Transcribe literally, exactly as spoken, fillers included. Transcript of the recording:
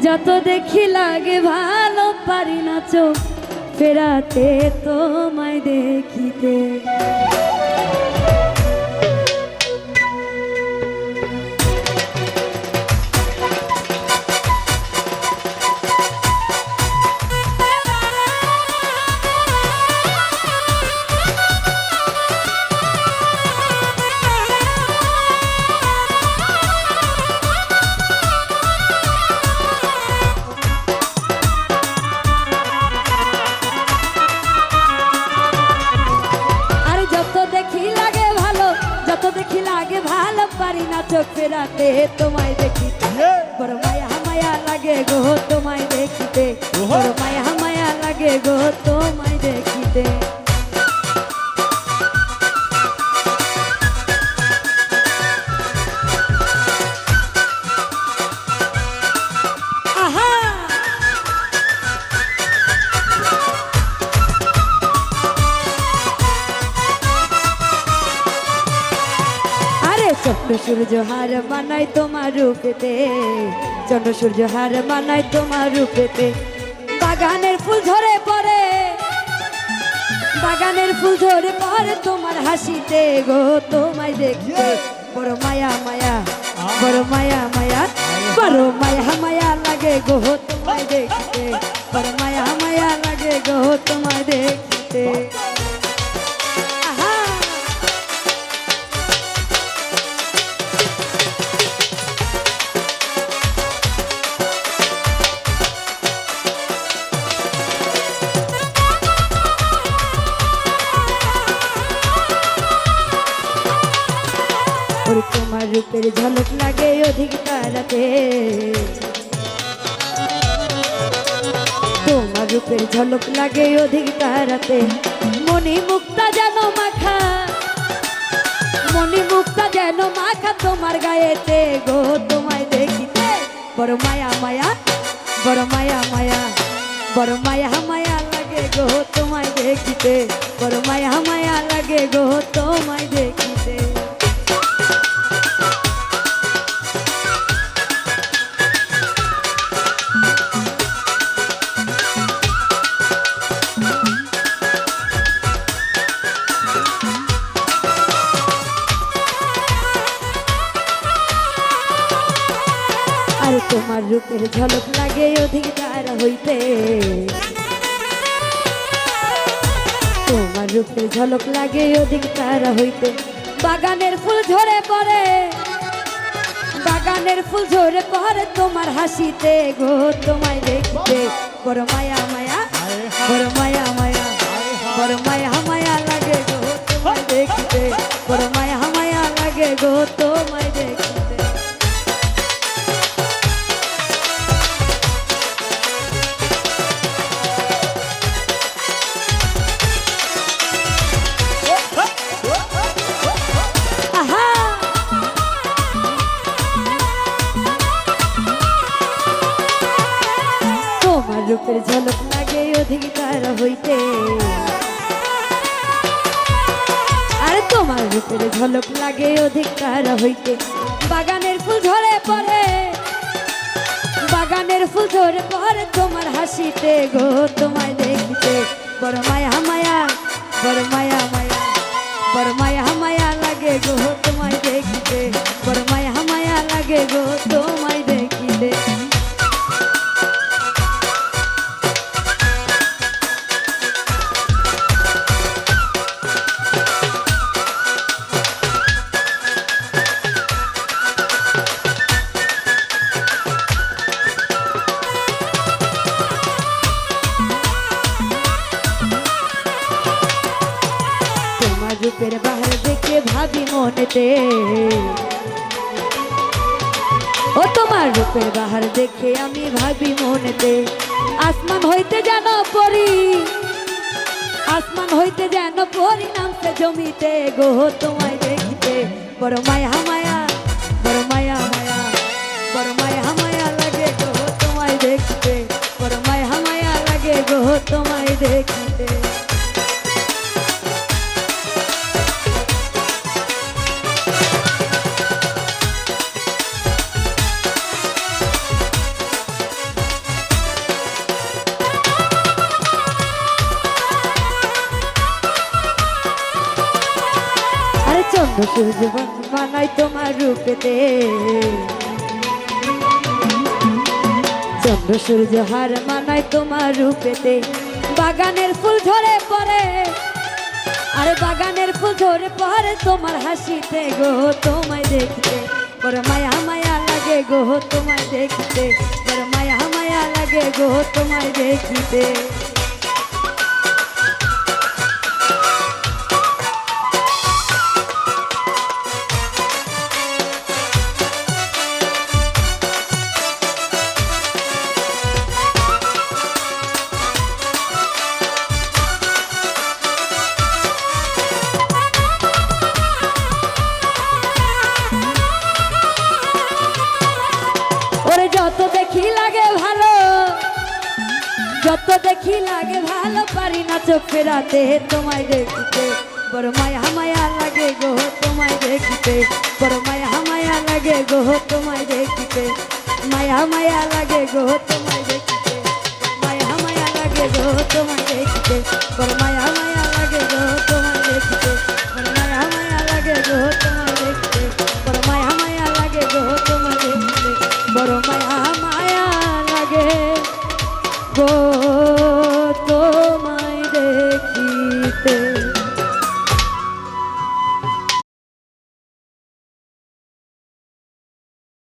যত দেখি লাগে ভালো, পারি না চোখ ফেরাতে তোমায় দেখিতে। আর যত দেখি লাগে ভালো, যত দেখি লাগে ভালো, পারি না চোখ ফেরাতে তোমায় দেখিতে। ইয়ে! বড় মায়া মায়া লাগে গো তোমায় দেখিতে, ওহো! বড় মায়া মায়া লাগে গো তোমায় দেখিতে। আহা! আরে চন্দ্র সূর্য হার মানায় তোমার রূপেতে, চন্দ্র সূর্য হার মানায় তোমার রূপেতে। বাগানের ফুল ঝরে পড়ে, বাগানের ফুল ঝরে পড়ে তোমার হাসিতে গো, তোমায় দেখতে। ইয়ে! বড় মায়া মায়া, আহ। বড় মায়া মায়া, আরে বড় মায়া মায়া লাগে গো তোমায় দেখতে। বড় মায়া মায়া লাগে গো তোমায় দেখতে। আহা। ওরে তোমার রূপের ঝলক লাগে অধিক তারাতে, তোমার রূপের ঝলক লাগে অধিক তারাতে। মণি মুক্তা যেন মাখা, মণি মুক্তা যেন মাখা তোমার গায়েতে গো, তোমায় দেখিতে। বড় মায়া মায়া, বড় মায়া মায়া, বড় মায়া মায়া লাগে গো তোমায় দেখিতে, বড় মায়া মায়া লাগে গো তোমায় দেখিতে। আর তোমার রূপের ঝলক লাগে অধিক তারা হইতে, তোমার রূপের ঝলক লাগে অধিক তারা হইতে। বাগানের ফুল ঝরে পড়ে, বাগানের ফুল ঝরে পড়ে তোমার হাসিতে গো, তোমায় দেখিতে। বড় মায়া মায়া, হায় হায়। বড় মায়া মায়া, হায় হায়। বড় মায়া মায়া লাগে গো তোমায় দেখিতে। বড় মায়া মায়া লাগে গো তোমায় দেখিতে। আহা! তোমার রূপের ঝলক লাগে অধিক তারা হইতে। আরে তোমার রূপের ঝলক লাগে অধিক তারা হইতে। বাগানের ফুল ঝরে পড়ে, বাগানের ফুল ঝরে পড়ে তোমার হাসিতে গো, তোমায় দেখিতে। বড় মায়া মায়া, বড় মায়া মায়া, বড় মায়া মায়া লাগে গো তোমায় দেখিতে। বড় মায়া মায়া লাগে গো তোমায় দেখিতে। তোমার রূপের বাহার দেখে ভাবি মনেতে, ও তোমার রূপের বাহার দেখে আমি ভাবি মনেতে। আসমান হইতে যেন পড়ি, আসমান হইতে যেন পড়ি নামছে জমিতে গো তোমায় দেখিতে। বড় মায়া মায়া, বড় মায়া মায়া, বড় মায়া মায়া লাগে গো তোমায় দেখিতে। বড় মায়া মায়া লাগে গো তোমায় দেখিতে। সূর্য বানাই তোমার রূপেতে, চন্দ্র সূর্য হার মানাই তোমার রূপেতে। বাগানের ফুল ঝরে পড়ে, আরে বাগানের ফুল ঝরে পড়ে তোমার হাসিতে গো, তোমায় দেখতে বড় মায়া মায়া লাগে গো, তোমায় দেখতে বড় মায়া মায়া লাগে গো, তোমায় দেখতে। ওরে যত দেখি লাগে ভালো, যত দেখি লাগে ভালো, পারি না চোখ ফেরাতে তোমায় দেখতে। বড় মায়া মায়া লাগে গো তোমায় দেখতে, বড় মায়া মায়া লাগে গো তোমায় দেখতে, মায়া মায়া লাগে গো তোমায় দেখতে, মায়া মায়া লাগে গো তোমায় দেখতে, বড় মায়া মায়া লাগে গো তোমায় দেখতে, বড় মায়া মায়া লাগে গো তোমায় দেখতে, বড় মায়া মায়া লাগে গো তোমায় দেখতে, বড় মায়া মায়া লাগে গো।